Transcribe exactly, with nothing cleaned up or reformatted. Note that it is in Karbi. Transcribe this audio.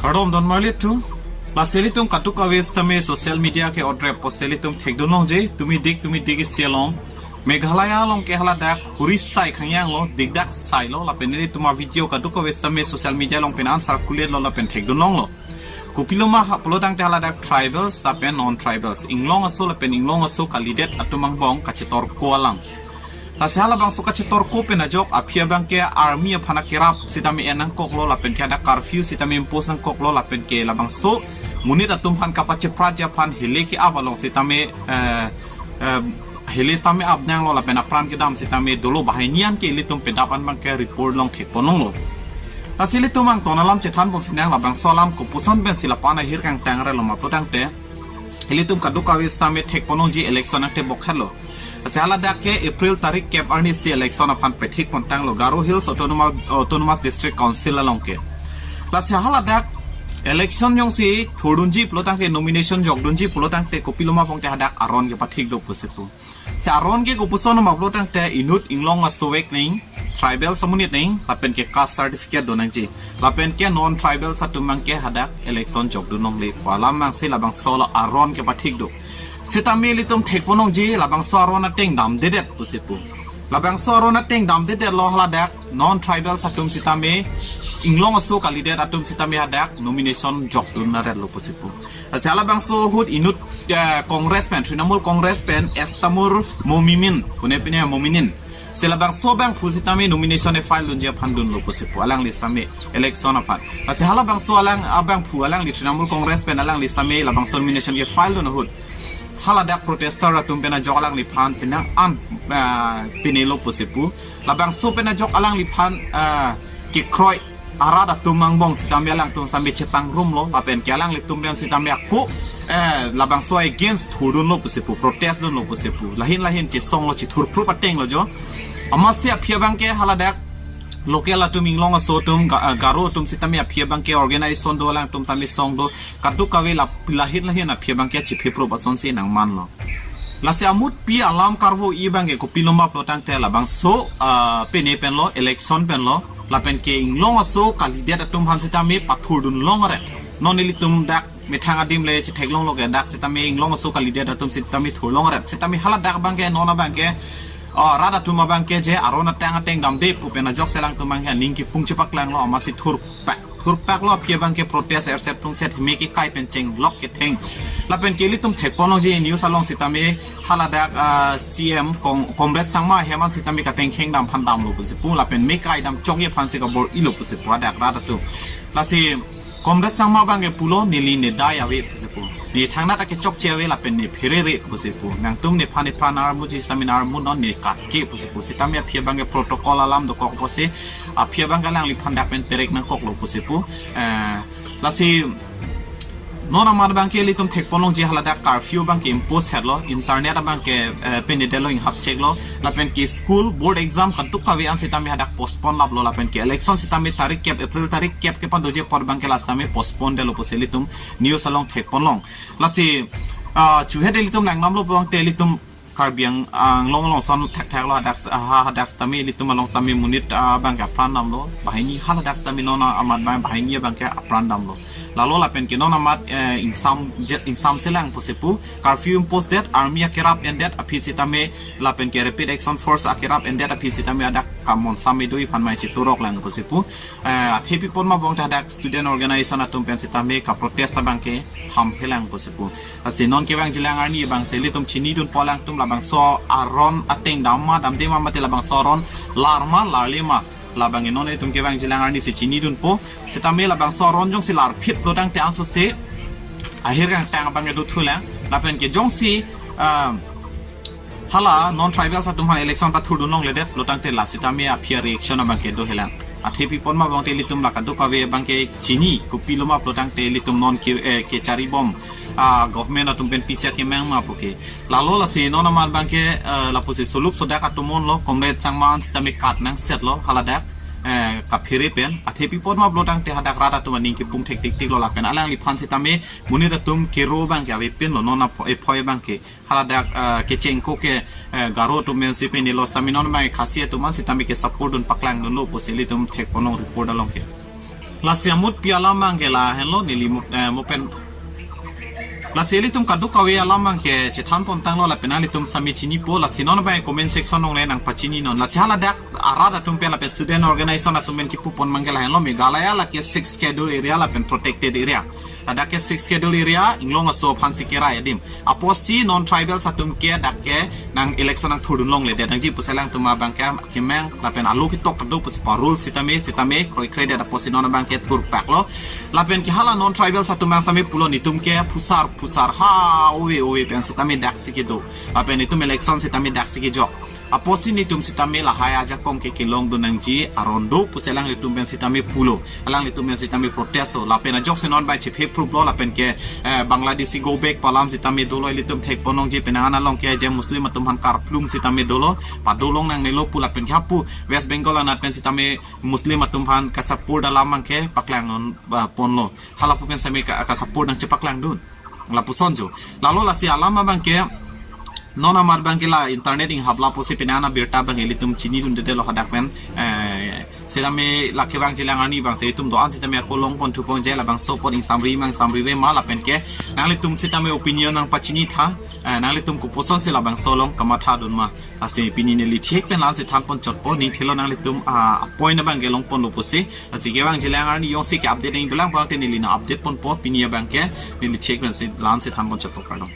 Kardom don marli atum. Lasi ilitum kadokave sitame social media ke-otrep pusi ilitum thekdun longji, tumi dik tumi dik isi along, Meghalaya along ke haladak hurisai khangjang lo, dikdak sai lo, lapen ilitum avideo kadokave sitame social media along pen an circulate lo lapen thekdun longlo. Kopiloma ha pulo tangte haladak tribals lapen non-tribals, inglong aso lapen inglong aso kalidet atum angbong kachetorko alam. Lasi halabangso kachetorko pen ajok aphi abangke army aphan akerap sitame en nangkoklo, lapen ke hadak curfew sitame impose nangkoklo, lapen ke labangso monit atum aphan kapachepratji aphan hile ke-ap along sitame, eh, eh, hile sitame ap nanglo lapen apran kedam sitame dolo, banghini an ke ilitum pedap an abangke report along thekpon longlo. Lasi ilitum angton alam chethan ponsi nang, labangso alam kopuson pensi lapu-an ahir kangtang relo ma pulo tangte, ilitum kadokave sitame thekpon longji election angtebok helo. Lasi haladak ke April tarik kep arni si election aphan pethik pontanglo Garo Hills Autonomous, Autonomous District Council along ke. Lasi haladak election jongsi thurdunji pulo tangte, nomination jokdunji pulo tangte, kopiloma pongte hadak aron kepathik do pusi pu. Si aron ke kopuson ma pulo tangte inut inglong aso vek nang, tribal amonit nang, lapen ke caste certificate do nangji, lapen ke non-tribal atum abangke hadak election jokdun longle pu alam abangsi labangso lo aron kepathik do. Sitame ilitum thekpon longji labangso aron ateng damdedet pusi pu. Labangso aron ateng damdedet lo, haladak non-tribal atum sitame, inglong aso kalidet atum sitame hadak nomination jokdun naret lo pusi pu. Lasi halabangso ahut inut, eh, Congress pen, Trinamool Congress pen S Tamur Momimin, kune pine Mominin, si labangso abangphu sitame nomination e-file dunji aphan dunlo pusi pu, alangli sitame election aphan. Lasi halabangso alang abangphu, alangli Trinamool Congress pen alangli sitame labangso nomination ke-file dun ahut, haladak protester atum pen ajok alangliphan penang an, ah, pinelo pusi pu. Labangso pen ajok alangliphan, ah, kekroi arat atum angbong sitame alangtum sitame chepangrumlo, lapen ke alanglitum pen sitame ako, eh, labangso against thurdunlo pusi pu, protest dunlo pusi pu, lahin lahin chesonglo, chethurphrup ateng lo jo. Amatsi aphi abangke haladak local atum, inglong aso atum, Ga-, ah, Garo atum sitame aphi abangke organization do, alangtum tame song do, kadokave la, lahin lahin aphi abangke chephephrup asonsi nangmanlo. Lasi amutpi alam karvo-i abangke kopiloma pulo tangte labangso, ah, pine penlo, election penlo, lapen ke inglong aso kalidet atum aphan sitame pathurdun longret. Non ilitum dak methang adim le chetheklonglo ke, dak sitame inglong aso kalidet atum sitame thur longret. Sitame haladak abangke non abangke, ah, rat atum abangke je aron ateng ateng damde pu pen ajok si alangtum abangke aning kipung chepaklanglo, amatsi thurpak, thurpaklo aphi abangke protest erset plungset, heme kekai pen chenglok ketheng. Lapen ke ilitum thekpon longji news along sitame haladak, ah, C M Kong-, Conrad Sangma ahem an sitame katengkheng dam aphan damlo pusi pu, lapen mekai dam chokji aphansi kabor-ilo pusi pu hadak rat atum. Lasi Conrad Sangma abangke pulo, neli nedai ave pusi pu, ne thangnat akechokche ave lapen ne pherere pusi pu, nangtum nephan nephan armuji sitame armu non, ne katke pusi pu. Sitame aphi abangke protocol alam dokok pusi, aphi abangke alangliphan dak pen terek nangkoklo pusi pu. Eh, lasi non amat abangke ilitum thekpon longji haladak curfew abangke impose hetlo, internet abangke, eh, pine detlo, inghap cheklo, lapen ke school board exam kadokave an sitame hadak postpone laplo, lapen ke election sitame tarik kep, April tarik kep kepadoji apor abangke la sitame postpone detlo pusi ilitum news along thekpon long. Lasi, ah, chuhet ilitum langdamlo pulo tangte ilitum Karbi Ang-, Anglong along ason thakthak lo, hadak, ha, hadak sitame ilitum along sitame monit, ah, abangke apran damlo, banghini, haladak sitame non amat abang banghini abangke apran damlo. Lalo lapen ke non amat, eh, ingsam je, ingsam selang pusi pu, curfew impose det, army akerap endet aphi sitame, lapen ke Rapid Action Force akerap endet aphi sitame hadak kam monsam me do-i aphan mai cheturok lang pusi pu. Eh, athe pi apot ma pulo tangte hadak student organization atum pen sitame kaprotest abangke hamhelang pusi pu. Lasi non kevangjilang arni abangsi ilitum chinidunpo, alangtum labangso aron ateng dam ma damde ma mate labangso aron lar ma larle ma, labangke non itum kevangjilang arni si chinidunpo. Sitame labangso aron jongsi larphit pulo tangte ansose ahir kangtang abangke dothulang, lapen ke jongsi, ah, hala non-tribals atum aphan election pathurdun longledet pulo tangte la sitame aphi a-reaction abangke dohelang. Athe pi apot ma pulo tangte ilitum la kadokave abangke chini, kopiloma pulo tangte ilitum non ki, eh, kecharibom, ah, government atum pen pisa kemang ma puke. Lalo lasi non amat abangke, eh, lapusi suluk sodak atum onlo, Conrad Sangma an sitame kat nangsetlo haladak, eh, kaphere pen. Athe pi apot ma pulo tangte hadak rat atum aning kipung thektiktik lo, lapen alangliphan sitame monit atum kero abangke avepinlo non aphoi aphoi abangke. Haladak, ah, kechengko ke, eh, Garo atum pensi pinelo sitame non abang Khasi atum an sitame ke-support dun paklangdunlo pusi ilitum thekpon long report along ke. Lasi amutpi alam abang ke lahenlo, neli mo, eh, mo pen. Lasi ilitum kadokave alam abang ke chethan pon tanglo lapen nanglitum sitame chinipo. Lasi non abang comment section along le nangpachini non. Lasi haladak arat atum pen lapen student organization atum pen kipu pon abang ke lahenlo, Meghalaya lake sixth schedule area lapen protected area. Ladak ke sixth schedule area, inglong aso aphansi kerai adim. Apotsi non tribals atum ke dak ke nang election nangthurdun longledet nangji pusi alangtum abang ke kemang lapen alo ketok kedo pusi pa rules sitame, sitame kroikredet apotsi non abang ke thurpaklo. Lapen ke hala non tribals atum abang sitame pulo, netum ke phusar phusar ha ove ove pen sitame daksi kedo. Lapen netum election sitame daksi kejok. Apotsi netum sitame lahai ajakong ke kelongdun nangji aron do pusi alanglitum pen sitame pulo. Alanglitum pen sitame protest-o. Lapen ajoksi non abang chephe pruplo lapen ke, eh, Bangladeshi go back pu alam sitame dolo, ilitum thek pon longji, penang an along ke je Muslim atum aphan karplung sitame dolo, padolong nangnelo pu lapen ke hapu West Bengal anat pen sitame Muslim atum aphan ka-support alam abang ke paklang non, ah, ponlo. Halapu pen sitame ka, ka-support nangchepaklangdun. Lapuson jo. Lalo lasi alam abang ke non amat abang ke la internet inghap lapusi penang an abirta abang ilitum chinidundedetlo hadak pen, eh, sitame lake vangjilang arni abang si itum do-an sitame ako long pon thu pon je labangso apot ingsamri ma ingsamri ve ma lapen ke nanglitum sitame opinion nangpachini tha, eh, nanglitum kopuson si labangso along kamathadun ma. Lasi pini neli thek pen la-ansi than pon chotpo, ning thelo nanglitum, ah, a-point abang ke long ponlo pusi. Lasi kevangjilang arni jongsi ke-update nangdolang abang te neli nang-update ponpo, pini abang ke neli thek pensi la-ansi than pon chotpo, kardom.